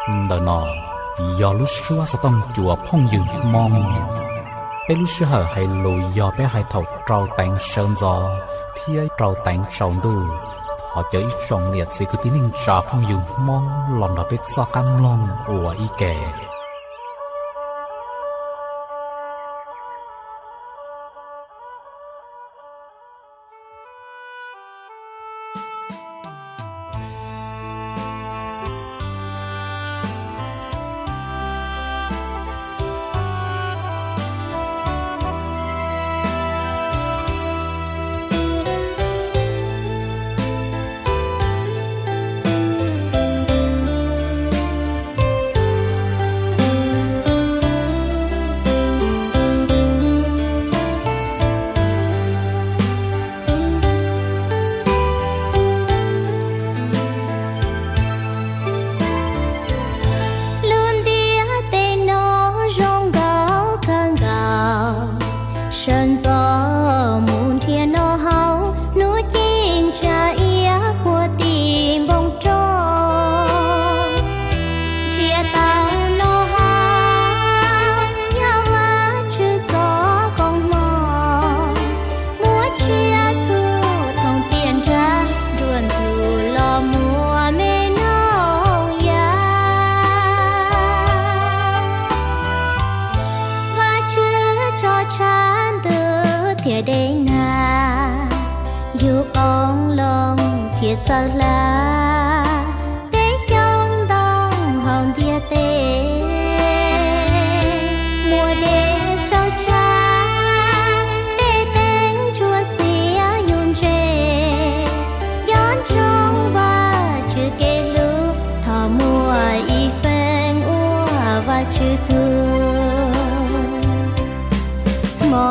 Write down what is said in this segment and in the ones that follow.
Ntawm no yog lub suab xov tooj cua phooj ywg Hmoob. Peb lub sij hawm hais lus yog peb hais thaum rau teev sawv ntxov thiab rau teev tsaus ntuj. Thov caw ib tsoom niam txiv kwv tij neej tsa phooj ywg Hmoob los nrog peb txoj qab mloog ua ib ke. Lub ntiaj teb no zoo nkauj kawg nkaus, sawv ntxov mus nrhiav noj haus, hnub ceeb tshav iab puag tim npoo roj. Nrhiav tau noj haus yog Vajtswv txoj koob hmoov, muab tsiaj txhu thoom tiaj nrag, nruab ntug los muaj me noog yaj. Vajtswv tso tshav ntuj thiab dej nag, yug qoob loo thiab txawv hla, teb xyoob ntoo hauv ntiaj teb. Muaj dej tsaug tsag, dej teev ntsuab xiab yug ntses, nco ntsoov Vajtswv kev hlub, thov muaj ib feem ua Vajtswv tug. Hmo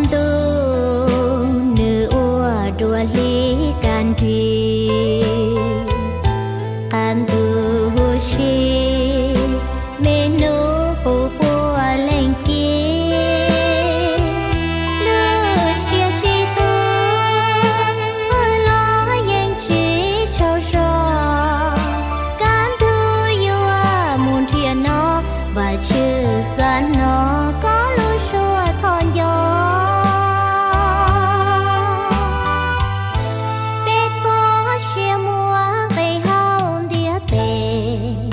ntuj nws ua dua hli kaj nrig, qab ntuj huv si, me nus qus puav leej ci. Lub siab tsis tu, pw los yeej tsis tsaug zog, kaj ntug yuav mus nrhiav noj, Vajtswv xav hnov koj lub suab thov nco. Peb txoj sia muaj nqis hauv ntiaj teb,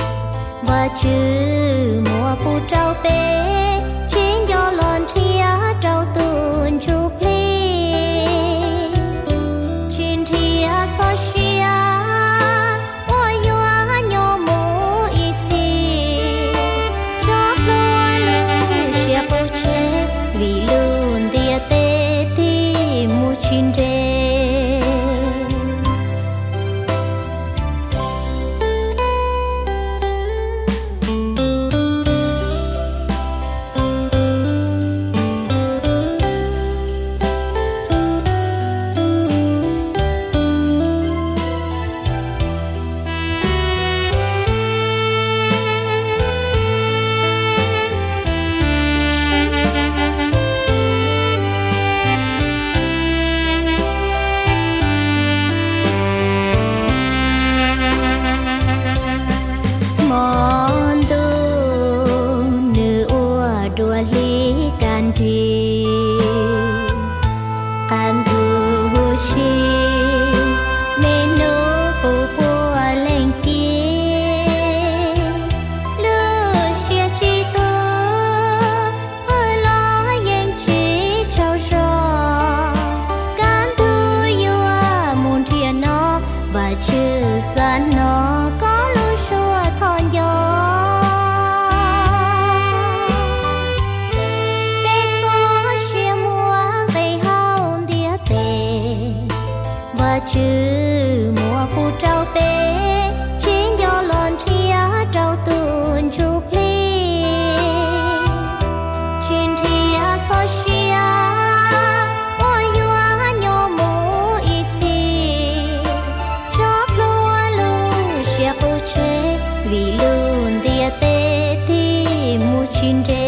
Vajtswv muab pub rau peb, tsis nco los nrhiav rau tus ntsuj plig, tsis nrhiav txoj sia uas yuav nyob mus ib txhis. Tso plhuav lub siab qub tseg, vim lub ntiaj teb tig mus tsis nres. Hmo ntuj nws ua dua hli kaj nrig, qab ntuj huv si, me nus qus puav leej ci. Lub siab tsis tu, pw los yeej tsis tsaug zog, kaj ntug yuav mus nrhiav noj, Vajtswv xav hnov koj lub suab thov nco. Peb txoj sia muaj nqis hauv ntiaj teb, Vajtswv muab pub rau peb, tsis nco los nrhiav rau tus ntsuj plig, tsis nrhiav txoj sia uas yuav nyob mus ib txhis. Tso plhuav lub siab qub tseg, vim lub ntiaj teb tig mus tsis nres.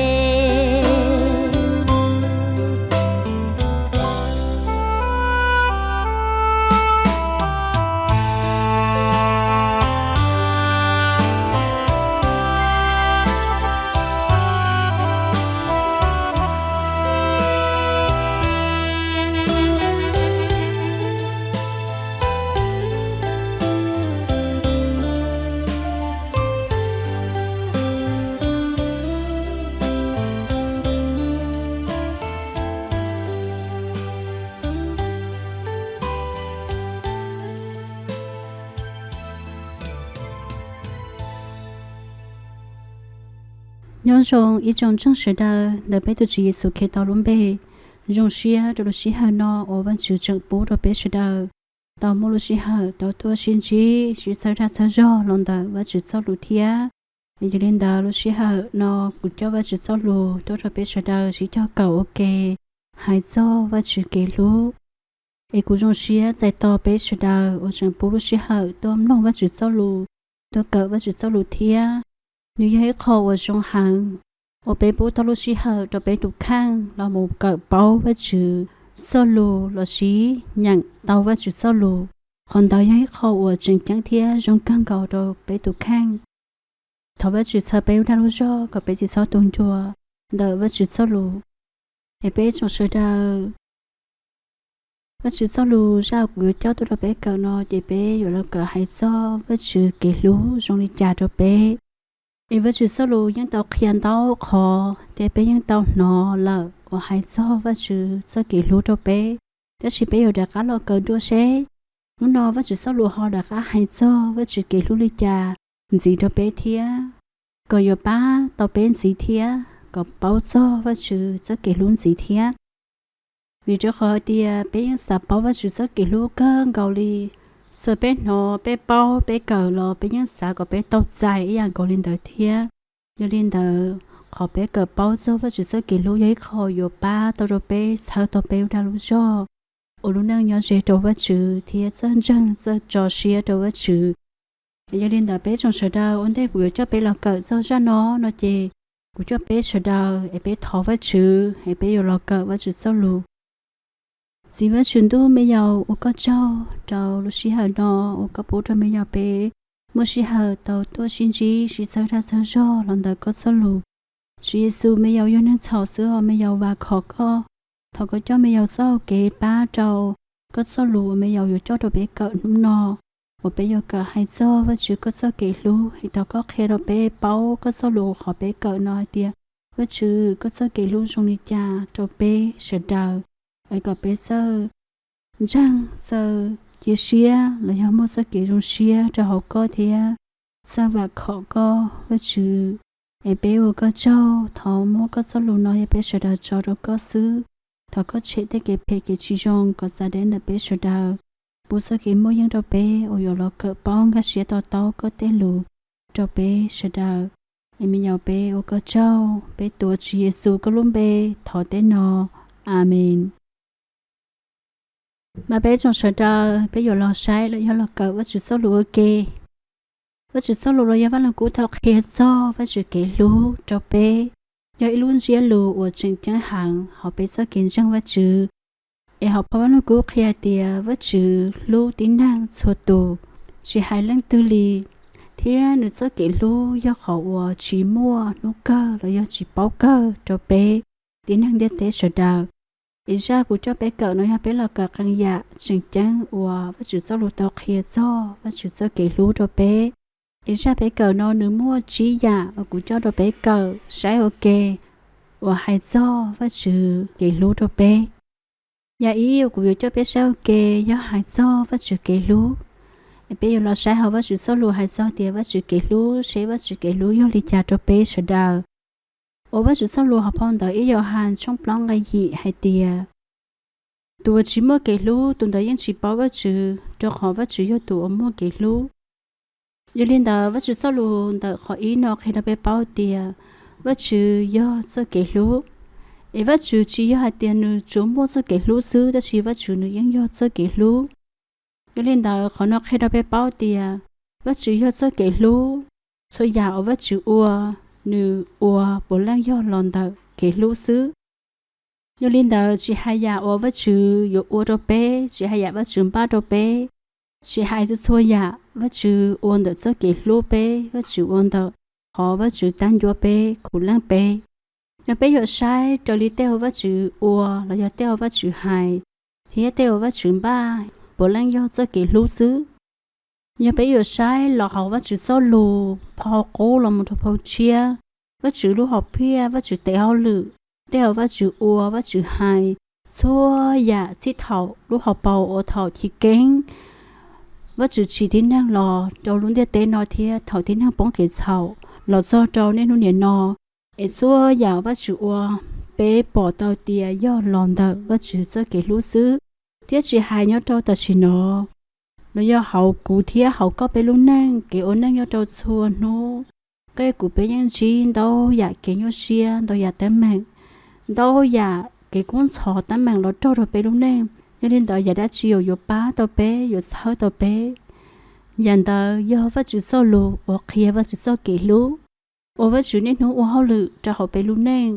Nyob zoo ib tsoom ntseeg sawv daws ntawm peb tus Tswv Yexus Khetos lub npe. Zoo siab rau lub sij hawm no uas Vajtswv tseem pub rau peb sawv daws tau muaj lub sij hawm tau tuaj sib ntsib sib txhawb dag txhawb zog los ntawm Vajtswv txoj lus thiab. Yog li ntawd lub sij hawm no kuv coj Vajtswv txoj lus tuaj rau peb sawv daws sib cog kawm ua ke hais txog Vajtswv kev hlub. Es kuv zoo siab txais tos peb sawv daws uas tseem pub lub sij hawm tuaj mloog Vajtswv txoj lus, tuaj kawm Vajtswv txoj lus thiab. Nws yog ib qho uas zoo heev uas peb pub tau lub sij hawm rau peb tus kheej los mus kawm paub Vajtswv txoj lus lossis nyeem tau Vajtswv txoj lus. Qhov ntawd yog ib qho uas tseem ceeb thiab zoo kawg nkaus rau peb tus kheej. Thov Vajtswv txhawb peb lub dag lub zog kom peb tsis txhob tu ncua ntawm Vajtswv txoj lus. Es peb tsoom sawv daws, Vajtswv txoj lus zaj kuv yuav coj tuaj rau peb kawm no ces peb yuav los kawm hais txog Vajtswv kev hlub zoo li cas rau peb. Es Vajtswv txoj lus yeej tau qhia ntau qhov thiab peb yeej tau hnov lawm uas hais txog Vajtswv txoj kev hlub rau peb. Tab sis peb yuav rov qab los kawm dua seb hnub no Vajtswv txoj lus ho rov qab hais txog Vajtswv kev hlub li cas ntxiv rau peb thiab, kom yuav pab tau peb ntxiv thiab kom paub txog Vajtswv txoj kev hlub ntxiv thiab. Vim rau qhov tias peb yeej xav paub Vajtswv txoj kev hlub kawg nkaus li. Txawm peb hnov, peb paub, peb kawm los peb yeej xav kom peb tau txais ib yam nkaus li ntawd thiab. Yog li ntawd, qhov peb kawm paub txog Vajtswv txoj kev hlub yog ib qho yuav pab tau rau peb txhawb tau peb lub dag lub zog ua lub neej nyob ze rau Vajtswv thiab txawj ntseeg txawj tso siab rau Vajtswv. Yog li ntawd peb tsoom sawv daws, ua ntej kuv yuav coj peb los kawm txog zaj no no ces kuv coj peb sawv daws es peb thov Vajtswv es peb yuav los kawm Vajtswv txoj lus. Txiv Vajtswv ntuj, me yaus ua koj tsaug rau lub sij hawm no uas koj pub rau me yaus peb muaj sij hawm tau tuaj sib ntsib sib txhawb dag txhawb zog los ntawm koj txoj lus. Tswv Yexus, me yaus yog neeg txhaum xwb os, me yaus vam khom koj. Thov koj coj me yaus txoj hau kev pab rau koj txoj lus uas me yaus yuav coj rau peb kawm hnub no, uas peb yuav kawm hais txog Vajtswv koj txoj kev hlub. Es thov koj qhia rau peb paub koj txoj lus qhov peb kawm no hais tias Vajtswv koj txoj kev hlub zoo li cas rau peb sawv daws, es kom peb txawj ntseeg, txawj cia siab los yog muaj txoj kev zoo siab rau hauv koj thiab txawj vam khom koj Vajtswv. Es peb ua koj tsaug, thov muab koj txoj lus no yog peb sawv daws tso rau koj xwb. Thov koj tshem tej kev phem kev tsis zoo kom txav deb ntawm peb sawv daws, pub txoj kev muaj yeej rau peb uas yuav los kawm paub nkag siab to taub koj tej lus rau peb sawv daws. Es me yaus peb ua koj tsaug, peb tuav Tswv Yexus koj lub npe thov tej no. Amees. Mas peb tsoom sawv daws peb yuav los saib los yog los kawm Vajtswv txoj lus ua ke. Vajtswv txoj lus los yog Vaj Lug Kub tau qhia txog Vajtswv kev hlub rau peb, yog ib lub ntsiab lus uas tseem ceeb heev hauv peb txoj kev ntseeg Vajtswv. Es hauv phau Vaj Lug Kub qhia tias Vajtswv hlub tib neeg txhua tus, tsis hais leej twg li, thiab nws txoj kev hlub yog qhov uas tsis muaj hnub kawg los yog tsis paub kawg rau peb tib neeg ntiaj teb sawv daws. Es zaj kuv coj peb kawm no yog peb los kawm qee yam tseem ceeb uas Vajtswv txoj lus tau qhia txog Vajtswv txoj kev hlub rau peb. Es zaj peb kawm no nws muaj tsib yam uas kuv coj rau peb kawm saib ua ke uas hais txog Vajtswv kev hlub rau peb. Yam ib uas kuv yuav coj peb saib ua ke yog hais txog Vajtswv kev hlub. Es peb yuav los saib hauv Vajtswv txoj lus hais txog tias Vajtswv kev hlub, seb Vajtswv kev hlub yog li cas rau peb sawv daws. Uas Vajtswv txoj lus hauv phau ntawv ib Yauhas tshooj plaub nqe yim hais tias, tus uas tsis muaj kev hlub, tus ntawd yeej tsis paub Vajtswv, rau qhov Vajtswv yog tus uas muaj kev hlub. Yog li ntawd Vajtswv txoj lus ntawm qhov ib no qhia rau peb paub tias Vajtswv yog txoj kev hlub. Es Vajtswv tsis yog hais tias nws tsuas muaj txoj kev hlub xwb, tab sis Vajtswv nws yeej yog txoj kev hlub. Yog li ntawd qhov no qhia rau peb paub tias Vajtswv yog txoj kev hlub. Txhua yam uas Vajtswv ua, nws ua puav leej yog los ntawm kev hlub xwb. Yog li ntawd tsis hais yam uas Vajtswv yuav ua rau peb, tsis hais yam Vajtswv npaj rau peb, tsis hais txhua txhua yam, Vajtswv ua ntawm txoj kev hlub peb, Vajtswv ua ntawm qhov Vajtswv tab ncuab peb khuv leej peb. Yog peb yuav saib raws li tej uas Vajtswv ua los yog tej uas Vajtswv hais, thiab tej uas Vajtswv npaj, puav leej yog txoj kev hlub xwb. Yog peb yuav saib los hauv Vajtswv txoj lus phau qub los mus rau phau tshiab, Vajtswv lub hom phiaj, Vajtswv tes hauj lwm, tej uas Vajtswv ua, Vajtswv hais, txhua yam txij thaum lub hauv paus uas thaum chiv keeb Vajtswv tsim tib neeg los rau lub ntiaj teb no thiab thaum tib neeg poob kev txhaum los txog rau niaj hnub nim no, Es txhua yam Vajtswv ua, peb pom tau tias yog los ntawm Vajtswv txoj kev hlub xwb. Thiab tsis hais nyob rau tam sim no, los yog hauv kuv thiab hauv koj peb lub neej, kev ua neej nyob rau txhua hnub, koj kuv peb yeej ntsib ntau yam kev nyuaj siab, ntau yam teeb meem, ntau yam kev kub ntxhov teeb meem los raug rau peb lub neej. Yog li ntawd, yam dab tsi uas yuav pab tau peb, yuav txhawb tau peb? Yam ntawd yog Vajtswv txoj lus uas qhia Vajtswv txoj kev hlub. Ua Vajtswv niaj hnub ua hauj lwm rau hauv peb lub neej.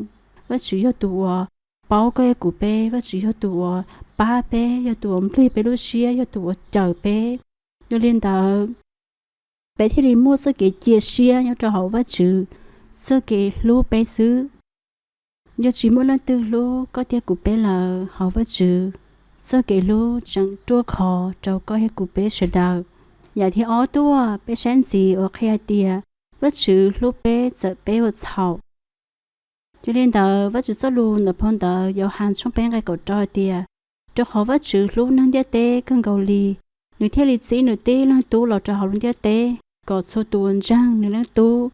Vajtswv yog tus uas paub koj kuv peb, Vajtswv yog tus uas pab peb, yog tus uas nplig peb lub siab, yog tus uas cawm peb. Yog li ntawd, peb thiaj li muaj txoj kev cia siab nyob rau hauv Vajtswv txoj kev hlub peb xwb. Yog tsis muaj leej twg hlub koj thiab kuv peb lawm, hauv Vajtswv txoj kev hlub tseem ruaj khov rau koj thiab kuv peb sawv daws. Yam thib ob tuaj, peb saib ntxiv uas qhia hais tias Vajtswv hlub peb txawm peb ua txhaum. Yog li ntawd, Vajtswv txoj lus ntawm phau ntawv Yauhas tshooj peb nqe kaum rau hais tias, rau qhov Vajtswv hlub neeg ntiaj teb kawg nkaus li, nws thiaj li txib nws tib leeg tub los rau hauv lub ntiaj teb, kom txhua tus uas ntseeg nws leej tub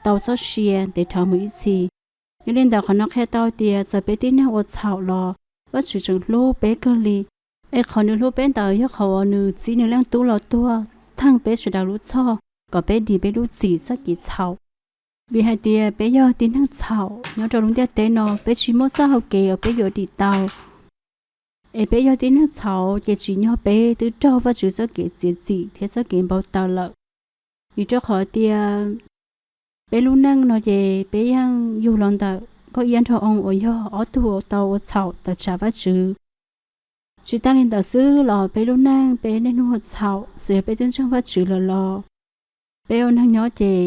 tau txoj sia ntev dhawv mus ib txhis. Yog li ntawd, qhov no qhia tau tias txawm peb tib neeg ua txhaum los Vajtswv tseem hlub peb kawg li. Es qhov nws hlub peb ntawd yog qhov uas nws txib nws leej tub los tuag theej peb sawv daws lub txhoj kom peb dim peb lub txim txoj kev txhaum. Vim hais tias peb yog tib neeg txhaum nyob rau lub ntiaj teb no, peb tsis muaj txoj hau kev uas peb yuav dim tau. Es peb yog tib neeg txhaum ces tsim nyog peb twb raug Vajtswv txoj kev txiav txim thiab txoj kev npau taws lawm. Vim rau qhov tias peb lub neej no ces peb yeej yug los ntawm nkauj iab nraug oo uas yog ob tug uas tau ua txhaum tawm tsam Vajtswv. Tsis tas li ntawd xwb los peb lub neej peb niaj hnub ua txhaum, txawm yog peb twb ntseeg Vajtswv lawm los peb ua neeg nyob ces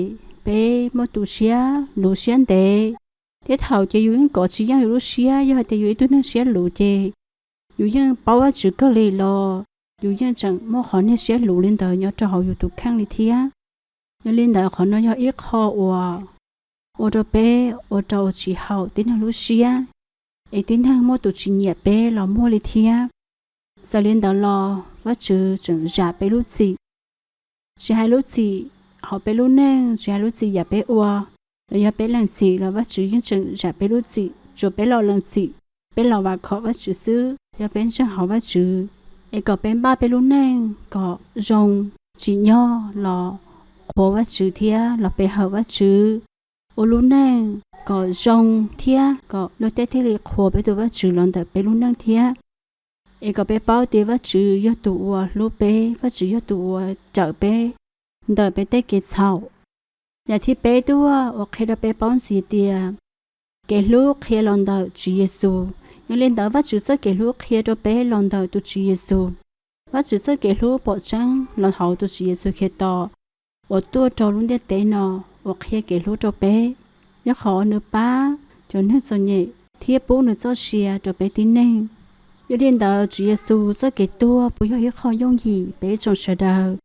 peb muaj tus siab luv siab ntev. Tej thaum ces yus yeej kov tsis yeej yus lub siab, yog hais tias yus ib tug neeg siab luv ces yus yeej paub Vajtswv kawg li los yus yeej tseem muaj qhov niag siab luv li ntawd nyob rau hauv yus tus kheej li thiab. Yog li ntawd, qhov no yog ib qho uas ua rau peb ua rau tsis haum tib neeg lub siab, es tib neeg muaj tus tsis nyiam peb los muaj li thiab. Txawm li ntawd los Vajtswv tseem zam peb lub txim. Tsis hais lub txim hauv peb lub neej, tsis hais lub txim yam peb ua, los yog peb lees txim los Vajtswv yeej tseem zam peb lub txim, tsuas peb los lees txim, peb los vam khom Vajtswv xwb, yog peb ntseeg hauv Vajtswv, es kom peb npaj peb lub neej kom zoo, tsim nyog los qhuas Vajtswv thiab los pe hawm Vajtswv, ua lub neej kom zoo thiab kom luag tej thiaj li qhuas peb tus Vajtswv los ntawm peb lub neej thiab. Es kom peb paub tias Vajtswv yog tus uas hlub peb, Vajtswv yog tus uas cawm peb ntawm peb tej kev txhaum. Yam thib peb tuaj uas qhia rau peb paub ntxiv tias kev hlub qhia los ntawm Tswv Yexus. Yog li ntawd, Vajtswv txoj kev hlub qhia rau peb los ntawm tus Tswv Yexus. Vajtswv txoj kev hlub pom tseeb los hauv tus Tswv Yexus Khetos uas tuaj rau lub ntiaj teb no uas qhia kev hlub rau peb, yog qhov uas nws pab cov neeg txom nyem thiab pub nws txoj sia rau peb tib neeg. Yog li ntawd, Tswv Yexus txoj kev tuag puas yog ib qho yooj yim peb tsoom sawv daws?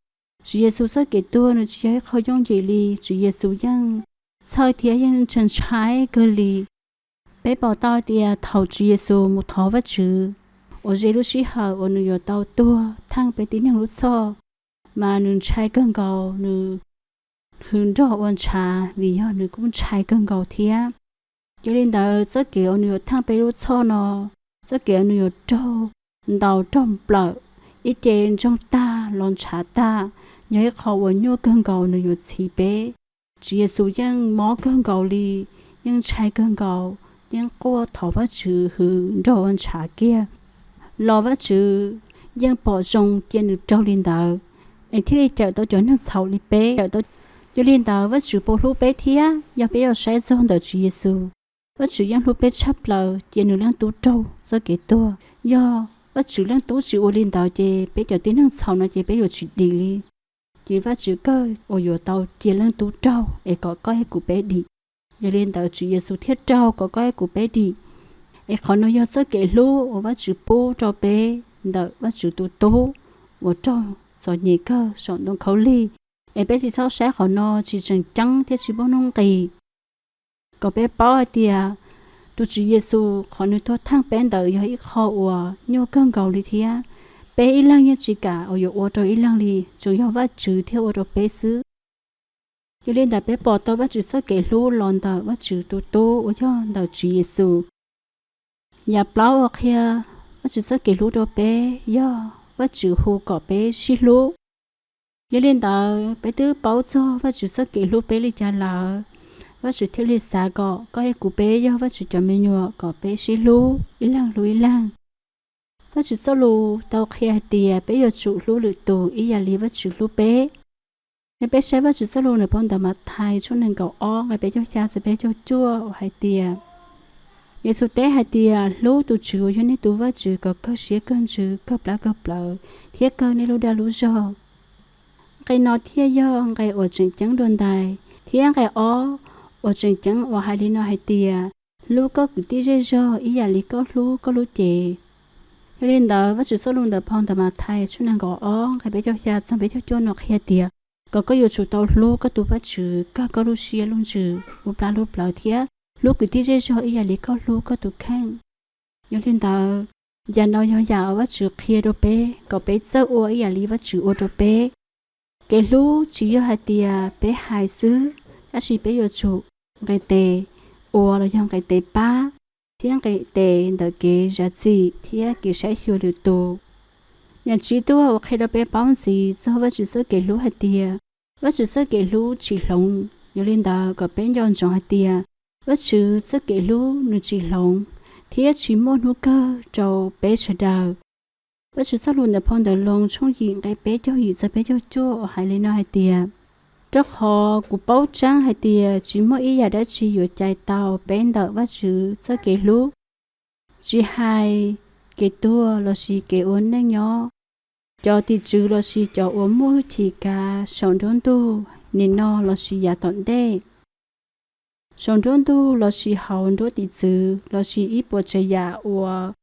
Tswv Yexus txoj kev tuag nws tsis yog ib qho yooj yim li. Tswv Yexus yeej txhawj thiab yeej ntshai ntshai kawg li. Peb pom tau tias thaum Tswv Yexus mus thov Vajtswv uas ze lub sij hawm uas nws yuav tau tuag theej peb tib neeg lub txhoj, mas nws ntshai kawg nkaus, nws hwm nrog ua ntshav vim yog nws kuj ntshai kawg nkaus thiab. Yog li ntawd, txoj kev uas nws yuav theej peb lub txhoj no, txoj kev uas nws yuav raug ntaus raug nplawm ib ce ntsoog tag los ntshav tag, yog ib qho uas nyuaj kawg nkaus nws yuav txhiv peb. Tswv Yexus yeej mob kawg nkaus li, yeej ntshai kawg nkaus, yeej quaj thov Vajtswv hwm nrog ua ntshav kiag, los Vajtswv yeej pom zoo cia nws raug li ntawd, es thiaj li cawm tau cov neeg txhaum li peb. Yog li ntawd, Vajtswv puas hlub peb thiab? Yog peb yuav saib txog ntawm Tswv Yexus, Vajtswv yeej hlub peb tshaj plaws cia nws leej tub raug txoj kev tuag. Yog Vajtswv leej tub tsis ua li ntawd ces peb cov tib neeg txhaum no ces peb yuav tsis dim li. Ces Vajtswv kawg uas yuav tau cia leej tub raug es kom koj thiab kuv peb dim. Yog li ntawd, Tswv Yexus thiaj raug kom koj thiab kuv peb dim. Es qhov no yog txoj kev hlub uas Vajtswv pub rau peb ntawm Vajtswv tus tub uas raug txom nyem kawg saum ntoo khaub lig. Es peb tsis txhob saib qhov no tsis tseem ceeb thiab tsis muaj nuj nqis. Kom peb paub hais tias tus Tswv Yexus qhov nws tuag theej peb ntawd yog ib qho uas nyuaj kawg nkaus li thiab. Peb ib leeg yeej tsis kam uas yuav ua rau ib leeg li, tsuas yog Vajtswv thiaj ua rau peb xwb. Yog li ntawd peb pom tau Vajtswv txoj kev hlub los ntawm Vajtswv tus Tub uas yog ntawm Tswv Yexus. Yam plaub uas qhia Vajtswv txoj kev hlub rau peb yog Vajtswv hu kom peb sib hlub. Yog li ntawd peb twb paub txog Vajtswv txoj kev hlub peb li cas lawm, Vajtswv thiaj li xav kom koj thiab kuv peb yog Vajtswv cov me nyuam kom peb sib hlub ib leeg hlub ib leeg. Vajtswv txoj lus tau qhia hais tias peb yuav tsum hlub lwm tus ib yam li Vajtswv hlub peb. Yog peb saib Vajtswv txoj lus ntawm phau ntawv Mathais tshooj nees nkaum ob nqe peb caug xya txog peb caug cuaj uas hais tias, Yexus teb hais tias, hlub tus Tswv uas yog nej tus Vajtswv kom kawg siab kawg ntsws kawg plab kawg plawv thiab kawg nej lub dag lub zog. Nqe no thiaj yog nqe uas tseem ceeb dua ntais, thiab nqe ob uas tseem ceeb uas hais li no hais tias, hlub koj kwv tij zej zog ib yam li koj hlub koj lub cev. Yog li ntawd Vajtswv txoj lus ntawm phau ntawv Mathais tshooj nees nkaum ob nqe peb caug xya txog peb caug cuaj no qhia tias kom koj yuav tsum tau hlub koj tus Vajtswv kawg koj lub siab lub ntsws lub plab lub plawv thiab hlub kwv tij zej zog ib yam li koj hlub koj tus kheej. Yog li ntawd, yam no yog yam uas Vajtswv qhia rau peb kom peb txawj ua ib yam li Vajtswv ua rau peb. Kev hlub tsis yog hais tias peb hais xwb, tab sis peb yuav tsum nqis tes ua los yog nqis tes pab, thiab nqis tes ntawm kev zam txim thiab kev saib xyuas lwm tus. Yam tsib tuaj uas qhia rau peb paub ntxiv txog Vajtswv txoj kev hlub hais tias, Vajtswv txoj kev hlub tsis hloov. Yog li ntawd kom peb nco ntsoov hais tias, Vajtswv txoj kev hlub nws tsis hloov, thiab tsis muaj hnub kawg rau peb sawv daws. Vajtswv txoj lus ntawm phau ntawv Loos tshooj yim nqe peb caug yim txog peb caug cuaj uas hais li no hais tias, rau qhov kuv paub tseeb hais tias tsis muaj ib yam dab tsi yuav cais tau peb ntawm Vajtswv txoj kev hlub, tsis hais kev tuag lossis kev ua neej nyob, cov tim tswv lossis cov uas muaj hwj chim kav saum nruab ntug nim no lossis yav tom ntej, saum nruab ntug lossis hauv nruab tim txwv lossis ib puas tsav yam uas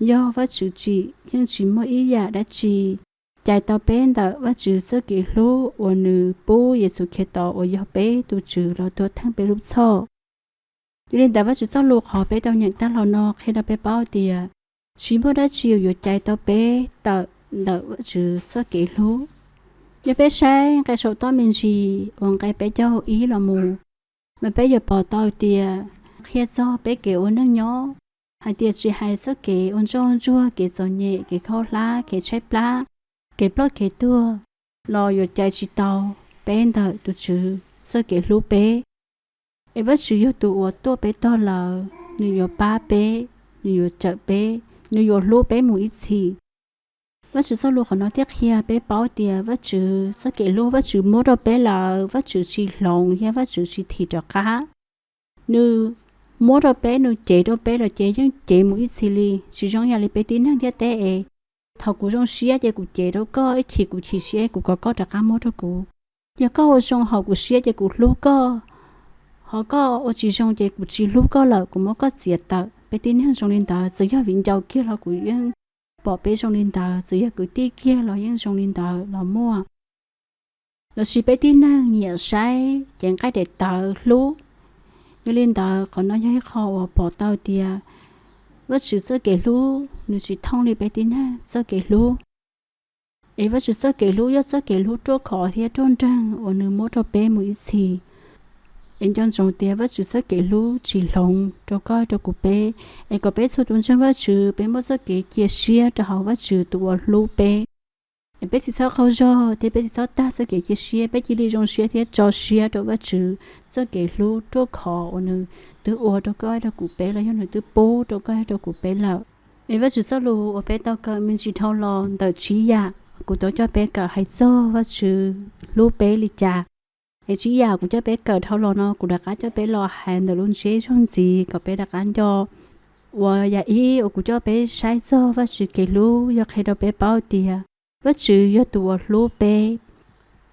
yog Vajtswv tsim, yeej tsis muaj ib yam dab tsi cais tau peb ntawm Vajtswv txoj kev hlub uas nws pub Yexus Khetos uas yog peb tus Tswv los tuag theej peb lub txhoj. Yog li ntawd Vajtswv txoj lus qhov peb tau nyeem tag los no qhia rau peb paub tias tsis muaj dab tsi uas yuav cais tau peb tawm ntawm Vajtswv txoj kev hlub. Yog peb saib nqe saum toj me ntsis uas nqe peb caug ib los mus, mas peb yuav pom tau tias qhia txog peb kev ua neej nyob, hais tias tsis hais txoj kev ua ntsoj ntsuag, kev txom nyem, kev khaub hlab, kev tshaib plab, kev ploj kev tuag, los yuav cais tsis tau peb ntawm tus Tswv txoj kev hlub peb. Es Vajtswv yog tus uas tuaj peb tog lawm, nws yuav pab peb, nws yuav cawm peb, nws yuav hlub peb mus ib txhis. Vajtswv txoj lus qhov no thiaj qhia peb paub tias Vajtswv txoj kev hlub Vajtswv muab rau peb lawm, Vajtswv tsis hloov thiab Vajtswv tsis thim rov qab. Nws muab rau peb, nws cev rau peb los ces yeej cev mus ib txhis li, tsis zoo yam li peb tib neeg thiab teb es, thaum kuv zoo siab ces kuv cev rau koj, ib chim kuv chim siab kuv kom koj rov qab muab rau kuv. Yog koj ua zoo haum kuv siab ces kuv hlub koj, ho koj ua tsis zoo ces kuv tsis hlub koj lawm, kuv muab koj txiav tawm. Peb tib neeg zoo li ntawd, txawm yog viv ncaus kiag los kuv yeej pom peb zoo li ntawd, txawm yog kwv tij kiag los yeej zoo li ntawd los muaj. Lossis peb tib neeg nyiam saib cev nqaij daim tawv hlub. Yog li ntawd qhov no yog ib qho uas pom tau tias Vajtswv txoj kev hlub nws tsis thooj li peb tib neeg txoj kev hlub. Es Vajtswv txoj kev hlub yog txoj kev hlub ruaj khov thiab ruaj nreeg uas nws muab rau peb mus ib txhis. Es nco ntsoov tias Vajtswv txoj kev hlub tsis hloov rau koj rau kuv peb. Es kom peb txhua tus ntseeg Vajtswv peb muaj txoj kev cia siab rau hauv Vajtswv tus uas hlub peb. Es peb tsis txhob qaug zog thiab peb tsis txhob tag txoj kev cia siab, peb cia li zoo siab thiab tso siab rau Vajtswv txoj kev hlub ruaj khov uas nws twb ua rau koj rau kuv peb los yog nws twb pub rau koj rau kuv peb lawm. Es Vajtswv txoj lus uas peb tau kawm me ntsis dhau los ntawm tsib yam, kuv tau coj peb kawm hais txog Vajtswv hlub peb li cas. Es tsib yam kuv coj peb kawm dhau los no kuv rov qab coj peb los hais ntawm lub ntsiab zog ntxiv kom peb rov qab nco. Uas yam ib uas kuv coj peb saib txog Vajtswv kev hlub yog qhia rau peb paub tias Vajtswv yog tus uas hlub peb.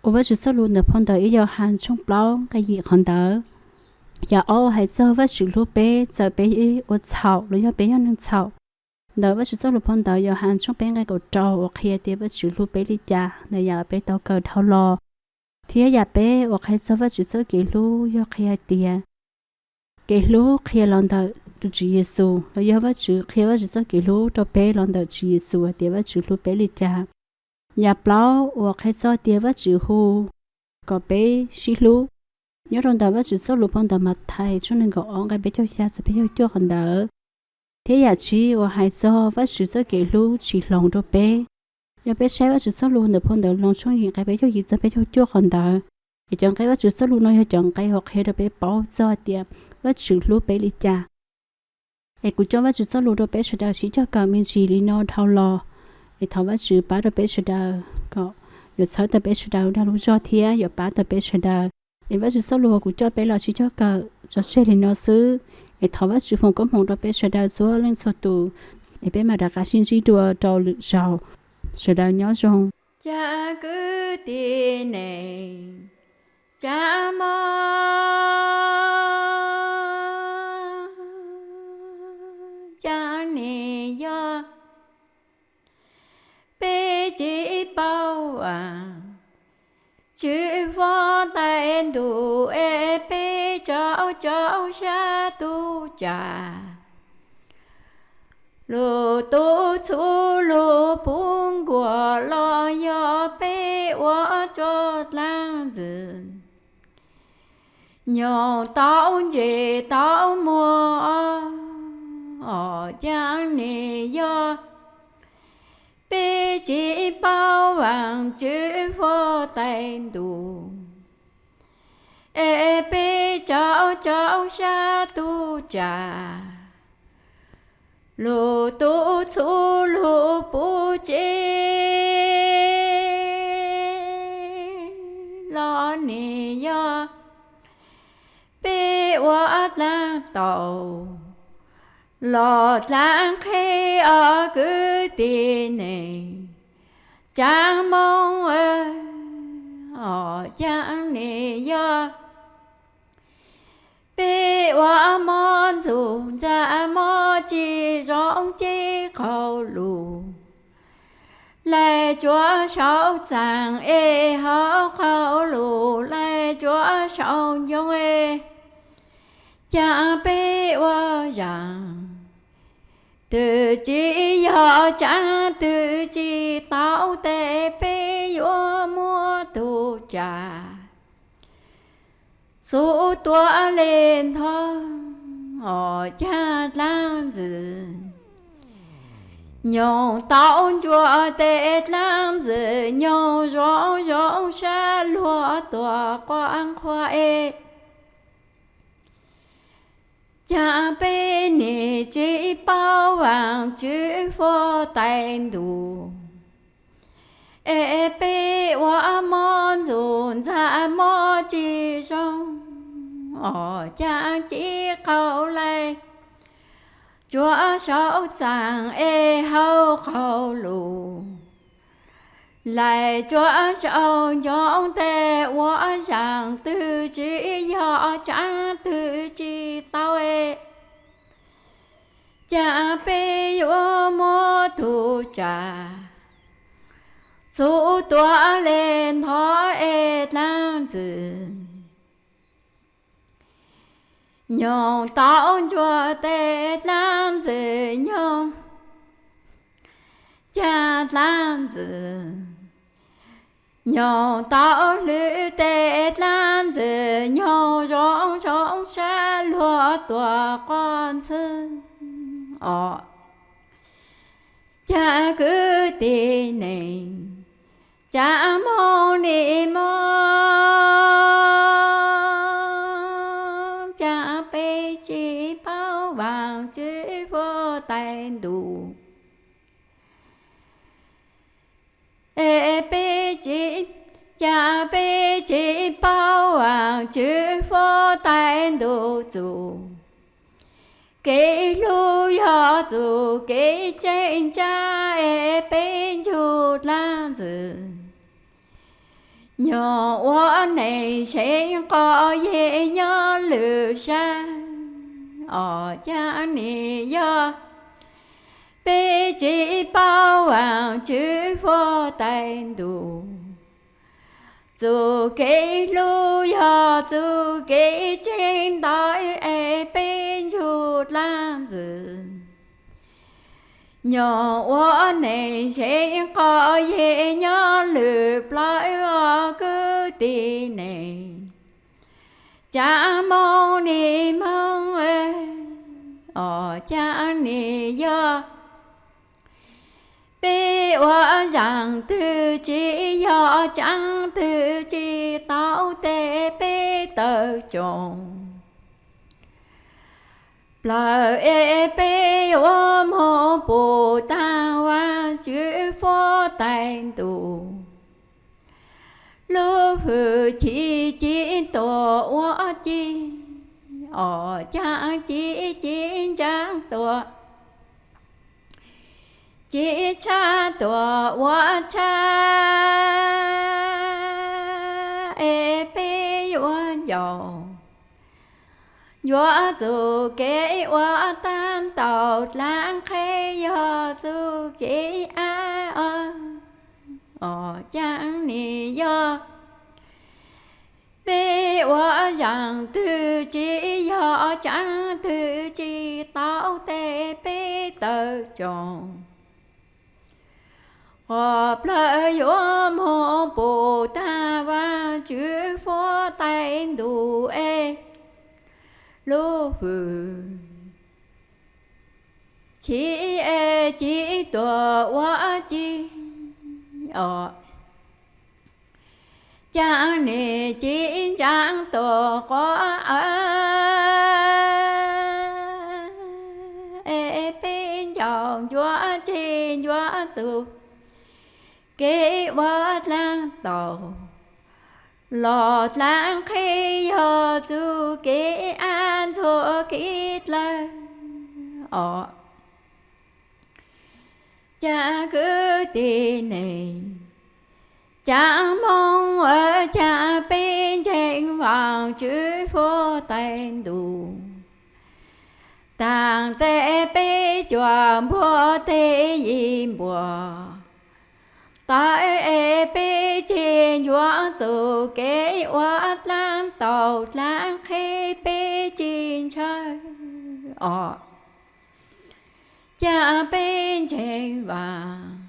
Uas Vajtswv txoj lus ntawm phau ntawv ib Yauhas tshooj plaub nqe yim qhov ntawd. Yam ob uas hais txog Vajtswv hlub peb txawm peb ua txhaum los yog peb yog neeg txhaum. Ntawm Vajtswv txoj lus phau ntawv Yauhas tshooj peb nqe kaum rau uas qhia tias Vajtswv hlub peb li cas ntawm yam peb tau kawm dhau los. Thiab yam peb uas qhia txog Vajtswv txoj kev hlub yog qhia hais tias kev hlub qhia los ntawm tus Tswv Yexus los yog Vajtswv qhia Vajtswv txoj kev hlub rau peb los ntawm Tswv Yexus hais tias Vajtswv hlub peb li cas. Yam plaub uas qhia txog tias Vajtswv hu kom peb sib hlub. nyob rau ntawm Vajtswv txoj lus phau ntawv Mathais tshooj nees nkaum ob nqe peb caug xya txog peb caug cuaj qhov ntawd. Thiab yam tsib uas hais txog Vajtswv txoj kev hlub tsis hloov rau peb. Yog peb saib Vajtswv txoj lus ntawm phau ntawv Loos tshooj yim nqe peb caug yim txog peb caug cuaj qhov ntawd, es cov nqe Vajtswv txoj lus no yog cov nqe uas qhia rau peb paub txog tias Vajtswv hlub peb li cas. Es kuv coj Vajtswv txoj lus rau peb sawv daws sib cog kawm me ntsis li no dhau los. Es thov Vajtswv pab rau peb sawv daws kom yuav txhawb tau peb sawv daws dag lub zog thiab yuav pab tau peb sawv daws. Es Vajtswv txoj lus uas kuv coj peb los sib cog kawm tso tseg li no xwb. Es thov Vajtswv foom koob hmoov rau peb sawv daws txhua leej txhua tus. Es peb mam rov qab sib ntsib dua rau lwm zaus. Sawv daws nyob zoo. Cav kwv tij neej, cav muaj cav nim yog peb tsis paub vaam, Tswv Huab Tais Ntuj es peb tsaug tsaug sab tub tsam. Lug tub txhub lug puv nkuas los yog peb ua tsuag dlaab ntxwg, nyoog tau ntses tau muag os, cav nim yog peb tsis paub vaam, Tswv Huab Tais Ntuj es peb tsaug tsaug sab tub tsam. Lug tub txhub lug puv tsev los nim yog peb ua dlaab tau. Los dlaab qheb os kwv tij neej, cav moo os, cav nim yog peb ua mob ntxug ntxag mob tsis zoo ces qaug lug, laig tsuav saum txaam es hauv qaug lug, laig tsuav saum ncoo es cav peb ua zaam. Twb tsis yog tsaav twb tsis tau tes peb yuav muab tug tsam xub tua le ntho os, cav dlaab ntxwg nyoog tau ntsuas tes dlaab ntxwg nyoog zoo zoo sab luag tuag quaj nqhuav es cav peb nim tsis paub vaam, Tswv Huab Tais Ntuj es peb ua mob ntxug ntxag mob tsis zoo os, cav ces qaug laig tsuav saum txaam es hauv qaug lug, laig tsuav saum ncoo tes ua zaam. Twb tsis yog tsaav twb tsis tau es cav peb yuav muab tug tsam xub tua le ntho es dlaab ntxwg nyoog tau ntsuas tes dlaab ntxwg nyoog, cav dlaab ntxwg nyoog tau hlwb tes dlaab ntxwg nyoog zoo zoo sab luag tuag quaj ntxhwb os, cav kwv tij neej, cav moo nim moog, cav peb tsis paub vaam, Tswv Huab Tais Ntuj es peb tsis, cav peb tsis paub vaam, Tswv Huab Tais Ntuj txuj kev hlub yog txuj kev tseem tsaav es peb ntsug dlaab ntxwg nyoog ua neeg seev qos yeg nyob lwm sab os, cav nim yog peb tsis paub vaam, Tswv Huab Tais Ntuj txuj kev hlub yog txuj kev tseem ntau es peb ntsug dlaab ntxwg nyoog ua neeg seev qos yeg nyob lwm plaws os kwv tij neej. Caab moog nim moog, o, caab nim yog. Peb ua zaam twg tsi yog, caab twg tsi tau tes peb tawm tsoom plawg es peb yuav moog pum taag Vaajtswv huab tais ntuj. Lub hwj chim ci tuam ua ci, o, caab ci ci ntsaab tuam, ci tshab tuam ua tshab es peb yuav ncaus. Ncuav txuj kev ua taab tau dlaab qheb yog txuj kev ab, o, caab nim yog. Peb ua zaam twg tsi yog, caab twg tsi tau tes peb tawm tsoom qhov plawg yuav moog pum taag Vaajtswv huab tais ntuj es lub hwj chim es ci tuam ua ci, o, caab nim ci ntsaab tuam quav es peb ncaus. Ncuav ci ncuav txuj kev ua dlaab tau los dlaab qheb yog txuj kev ab ntxhua kev dlawb, o, caab kwv tij neej, caab moog, caab peb nceeg Vaajtswv huab tais ntuj. Taag tes peb cuam npuag tes yim npuag tawv es peb ci ncuav txuj kev ua dlaab tau dlaab qheb peb ci ntshaw, o, caab peb nceeg Vaajtswv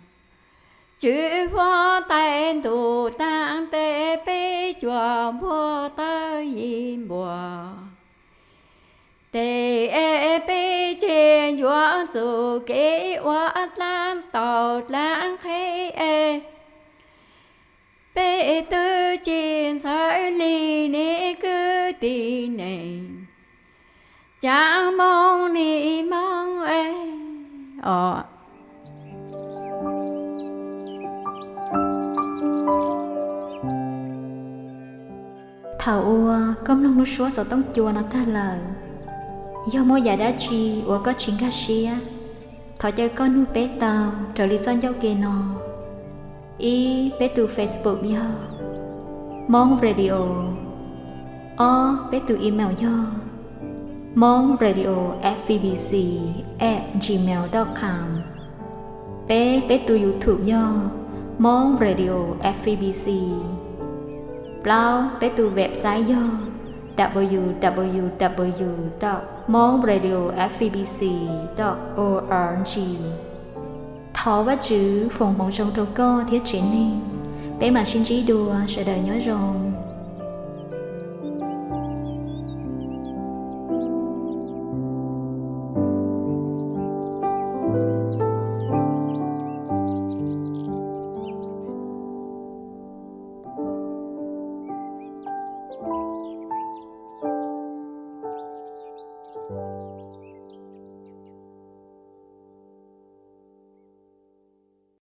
huab tais ntuj. Taag tes peb cuam npuag tawv yim npuag tes es peb ci ncuav txuj kev ua dlaab tau dlaab qheb es peb twb ci ntxhawv li ne kwv tij neej. Caab moog nim moog, o. Thaum uas koj mloog lub suab xov tooj cua no tag lawm, yog muaj yam dab tsi uas koj tsis nkag siab, thov caw koj nug peb tau raws li txoj ncauj ke no. Ib, peb tus Facebook yog Hmoob Radio. Ob, peb tus email yog hmoob radio F B B C at gmail dot com. Peb, peb tus YouTube yog Hmoob Radio F B B C. Plaub, peb tus website yog W W W dot hmoob radio F B B C dot org. Thov Vajtswv foom hmoov zoo rau koj thiab tsev neeg. Peb mam sib ntsib dua, sawv daws nyob zoo.